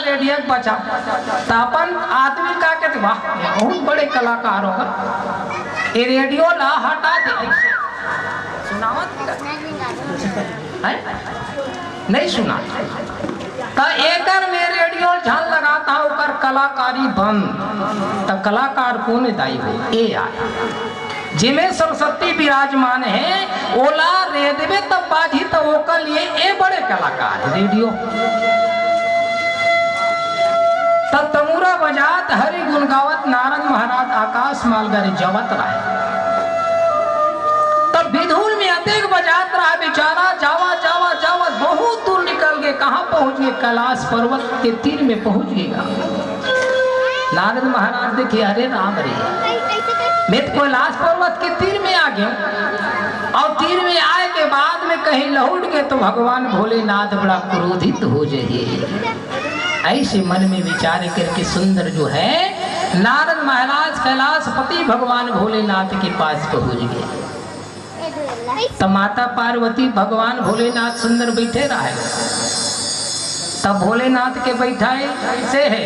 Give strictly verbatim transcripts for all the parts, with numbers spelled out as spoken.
Radio के बचा, त अपन आदमी का कहते, "वाह, बहुत बड़े कलाकार होगा, ये रेडियो ला हटा दे।" ऐसे सुनावत है? नहीं सुना। त एकर में रेडियो झन लगाता, ओकर कलाकारी बंद। त कलाकार कोन दाई हो? ए यार, जेमे सरस्वती विराजमान है, ओला रे देबे तब बाजी, त ओकर लिए ए बड़े कलाकार रेडियो। तब तमूरा बजात हरि गुण गावत नारद महाराज आकाश माल गरे जवत रहे। तब विधुल में अतेक बजात रहा बेचारा, जावा जावा जावा बहुत दूर निकल गए। कहाँ पहुँच गए? कैलाश पर्वत के तीर में पहुँच गए। नारद महाराज देखे, अरे राम रे, मैं तो कैलाश पर्वत के तीर में आ गया। और तीर में आए के बाद में कहीं लौट गए तो भगवान भोलेनाथ बड़ा क्रोधित हो जाए। ऐसे मन में विचार करके सुंदर जो है नारद महाराज कैलाशपति भगवान भोलेनाथ के पास पहुंच गए। त माता पार्वती भगवान भोलेनाथ सुंदर बैठे रहे। तब भोलेनाथ के बैठाए ऐसे है,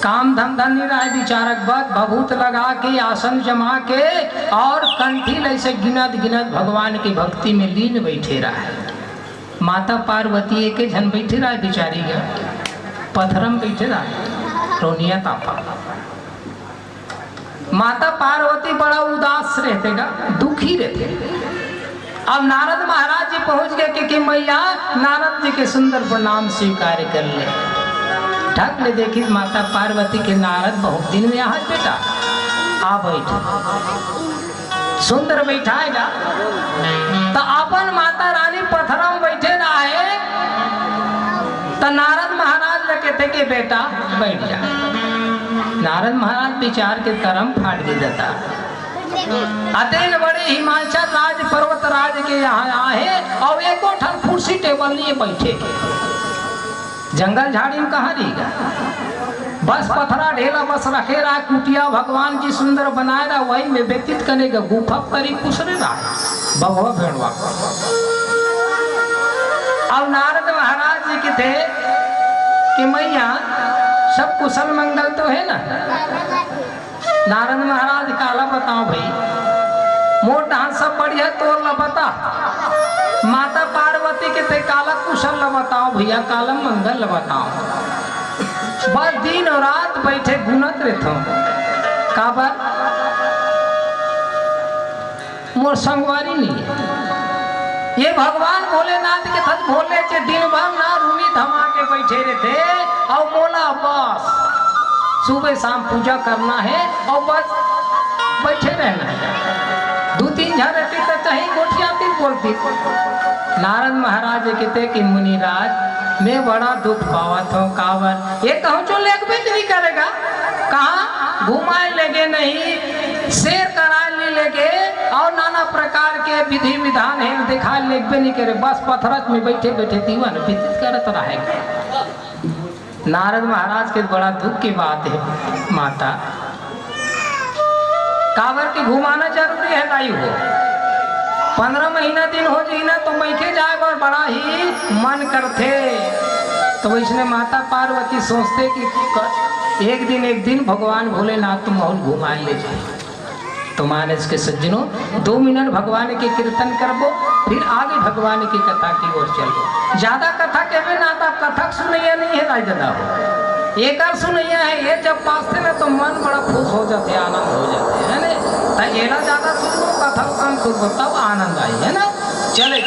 काम धंधा नहीं रहे, विचारक बद भभूत लगा के आसन जमा के और कंठी ऐसे गिनत गिनत भगवान की भक्ति में लीन बैठे रहे। माता पार्वती एक झन बैठे रहे बिचारी गा, पथरम बैठे रहे, रोनिया तापा। माता पार्वती बड़ा उदास रहते गा, दुखी रहते। अब नारद महाराज जी पहुंच गए कि, कि मैया नारद जी के सुंदर प्रणाम स्वीकार कर ले। ढक ले देखी माता पार्वती के नारद बहुत दिन में आज बेटा आ बैठे। सुंदर बैठाएगा त अपन माता रानी पथरा में बैठे रहे। त नारद महाराज ल कहते के बेटा बैठ जा। नारद महाराज विचार के करम फाट के देता। अतेक बड़े हिमाचल राज पर्वत राज के यहाँ आए और एको ठन कुर्सी टेबल नहीं बैठे के। जंगल झाड़ी में कहाँ रही गा? बस पथरा ढेला बस रखे रहा, कुटिया भगवान जी सुंदर बनाए रहा, वही में व्यतीत करने का गुफा करी कुछ नहीं रहा। बघवा भेड़वा। अब नारद महाराज जी के थे कि मैया सब कुशल मंगल तो है ना? नारद महाराज काला बताओ भाई, मोर डहान सब बढ़िया, तोर ला बता। माता पार्वती के ते काला कुशल ला बताओ भैया, काला मंगल ला बताओ। बस दिन और रात बैठे गुनत रहथो। काबर? मोर संगवारी नहीं है। ये भगवान भोलेनाथ के थत भोले के दिन भर ना रूमी थमा के बैठे रहते और बोला बस सुबह शाम पूजा करना है और बस बैठे रहना है। दो तीन झन रहते तो चाहे गोठियाती बोलती। नारद महाराज कहते कि मुनिराज, मैं बड़ा दुख पावत हूँ। काबर? ये कहूँ जो लेगबे नहीं करेगा। कहाँ घुमाए लेगे नहीं, शेर कराए ले लेगे और नाना प्रकार के विधि विधान है दिखा लेगबे नहीं करे। बस पथरच में बैठे बैठे दीवन व्यतीत करत रहे। नारद महाराज के बड़ा दुख की बात है माता। काबर के घुमाना जरूरी है दाई हो। पंद्रह महीना दिन हो जाई ना तो मैके जाए बर बड़ा ही मन करथे। तो वैसने माता पार्वती सोचते कि क-, एक दिन एक दिन भगवान भोलेनाथ तो महल घुमाए ले जाए। तो मानस के सज्जनों, दो मिनट भगवान के कीर्तन करबो, फिर आगे भगवान की कथा की ओर चलबो। ज्यादा कथा कहबे ना तो कथा सुनैया नहीं है राजदा हो। एकर सुनैया है, ये जब पासते ना तो मन बड़ा खुश हो जाते, आनंद हो जाते, है ना? तो एला ज्यादा सुनबो, कथा कम सुनबो, तब आनंद आई, है ना? चले।